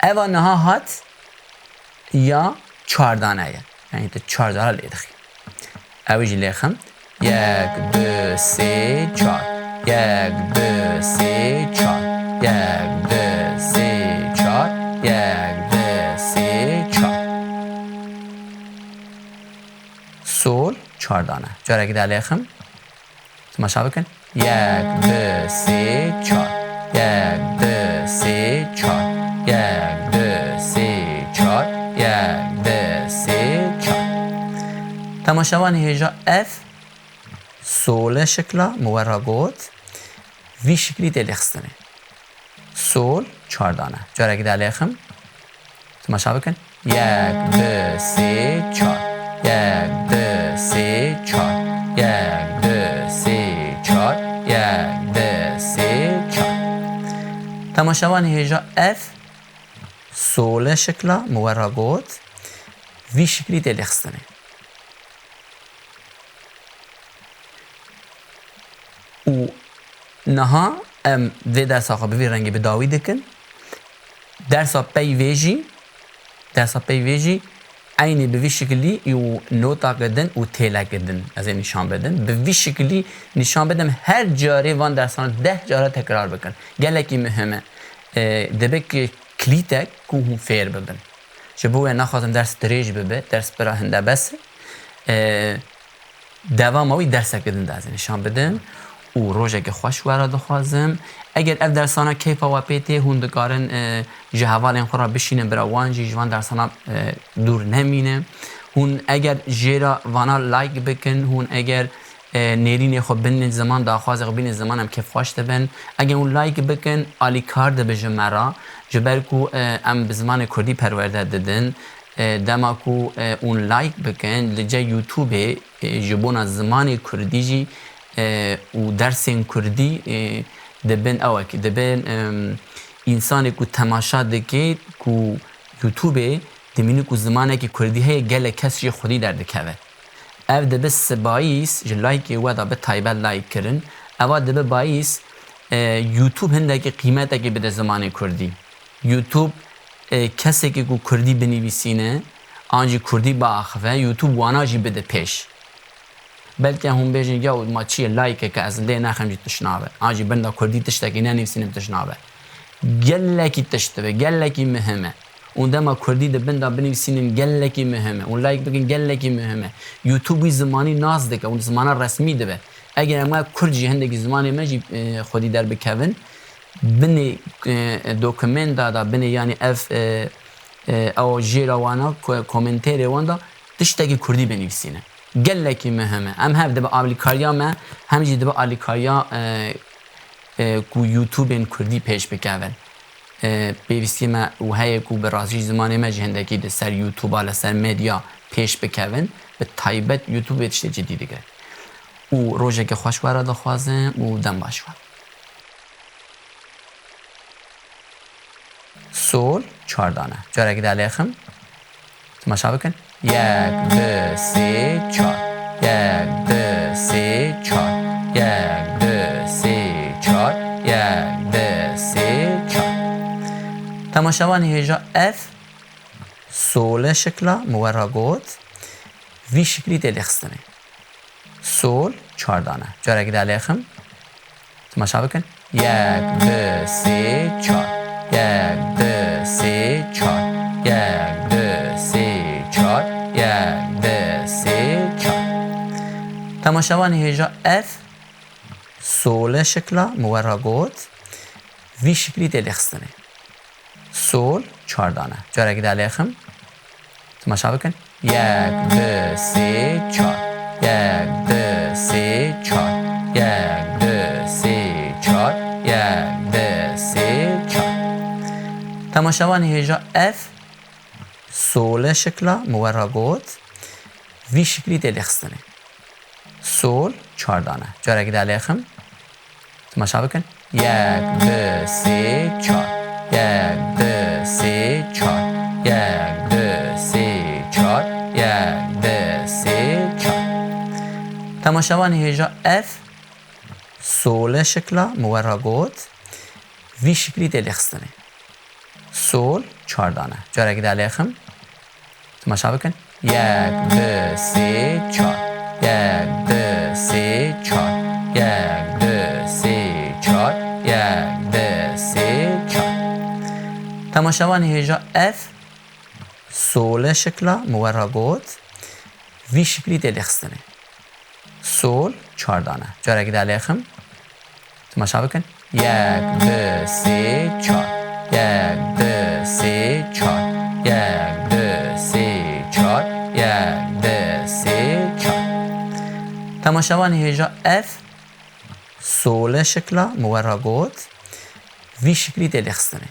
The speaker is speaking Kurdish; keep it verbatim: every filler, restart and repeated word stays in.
Eva niha hat ya çar dane ye. Yani tu çar cara lê dixî. Ew jî lêxim. Yek, du, sê, çar. Yek, du, sê, çar. Yek, du, sê, çar. Yek, du, sê, çar. Sol, çar dane. Carekî de lêxim. Temaşa bikin. Yek, du, sê, çar. Yek, du, sê, çar. Yek, du, sê, çar. Yek, du, sê, çar. Temaşevanê hêja ev sole şekla min we re got. Vî şeklî tê lêxistinê. Sol, çar dane. Carekî de lêxim. Temaşa bikin. Yek, du, sê, çar. Yek, du, sê, çar. Yek, du, sê, çar. Yek, du, sê, çar. Temaşevanê hêja ev sole şekla min we re got. Vî şeklî tê lêxistinê. Û niha em vê dersa xwe bi vî rengî bi dawî dikin. Dersa pey vê jî, dersa pey vê jî eynî bi vî şekilî û notake din û têleke din ez ê nîşan bidim. Bi vî şekilî nîşan bidim, her carê van dersana deh cara tekrar bikin. Gelekî muhim e. E, dibe ki kilîtek ku hûn fêr bibin. Ji bo wê naxwazim ders dirêj bibe, ders pira hinde bes e. E, Dewama wî derseke din de ez ê nîşan bidim û rojeke xweş we re dixwazim. Eger ev dersana keyfa we pê tê, hûn dikarin, e, ji hevalên xwe re bişînin, bira wan jî ji van dersana, e, dûr nemîne. Hûn eger jêra vana like bikin, hûn eger, e, nêrînê xwe bînin ziman, daxwazê xwe bînin ziman, em kêfxweş dibin. Eger hûn like bikin, alîkar dibe ji me re. Ji ber ku, e, em bi zimanê kurdî perwerde didin. E, dema ku, e, hûn like bikin, li cê YouTubeê, e, ji bona zimanê kurdî jî, e, û dersên kurdî, e, dibin ewek, dibin, em, însanê ku temaşa dike ku YouTubeê dimîne ku zimanekî kurdî heye, gelek kes jê xwedî derdikeve. Ev dibe sibayîs ji likeê we de, bi taybet like kirin. Eva dibe bayîs, e, YouTube hindekî qîmetekî bide zimanê kurdî. YouTube, e, kesekî ku kurdî binivîsîne, an jî kurdî biaxive, YouTube wana jî bide pêş. Belke hûn bêjin, "Ya ma çi ye, like-eke ez lê nexim jî tişt nabe. An jî bin de kurdî tiştekî nenivîsînim tişt nabe." Gelekî tişt dibe, gelekî muhim e. Û dema kurdî di bin de binivîsînin gelekî muhim e. Û like bikin gelekî muhim e. YouTube wî zimanî nas dike û zimana resmî dibe. Eger em wek kurd jî hindekî zimanê me jî, e, xwedî derbikevin, binê, e, dokumenta da, binê, yanî ev, e, e, ew jêra wana ko-, komenterê wan da tiştekî kurdî binivîsîne. Gelekî muhim e. Em hev dibe alîkariya me, hem jî dibe alîkariya, e, e, ku YouTubeên kurdî pêş bikevin. E, pêwîstî me û heye ku bi rastî zimanê me jî hindekî di ser YouTube-a, li ser medya pêş bikevin, bi taybet YouTube vê tiştê cidî digire. Û rojeke xweş we re dixwazim û dem baş we. Sol, çar dane. Carekî de lêxim. Temaşa bikin. Yek, du, sê, çar. Yek, du, sê, çar. Yek, du, sê, çar. Yek, du, sê, çar. Temaşevanê hêja ev sole şekla min we re got. Vî şeklî tê lêxistinê. Sol, çar dane. Carekî de lêxim. Temaşa bikin. Yek, du, sê, çar. Yek, du, sê, çar. Yek, du, sê, çar. Yek, du, sê, çar. Temaşevanê hêja ev sole şekla min we re got. Vî şeklî tê lêxistinê. Sol, çar dane. Carekî de lêxim. Temaşa bikin. Yek, du, sê, çar. Yek, du, sê, çar. Yek, du, sê, çar. Yek, du, sê, çar. Temaşevanê hêja ev sole şekla min we re got. Vî şeklî tê lêxistinê. Sol, çar dane. Carekî de lêxim. Temaşa bikin. Yek, du, sê, çar. Yek, du, sê, çar. Yek, du, sê, çar. Yek, du, sê, çar. Temaşevanê hêja ev sole şekla min we re got. Vî şeklî tê lêxistinê. sol çar dane. Carekî de lêxim. Temaşa bikin. Yek, du, sê, çar. Yek, du, sê, çar. Yek, du, sê, çar. Yek, du, sê, çar. Temaşevanê hêja ev sole şekla min we re got. Vî şeklî tê lêxistinê. Sol çar dane. Carekî de lêxim. Temaşa bikin. Yek, du, sê, çar. Yek, du, sê, çar. Yek, du, sê, çar. Yek, du, sê, çar. Temaşevanê hêja ev sole şekla min we re got. Vî şeklî tê lêxistinê.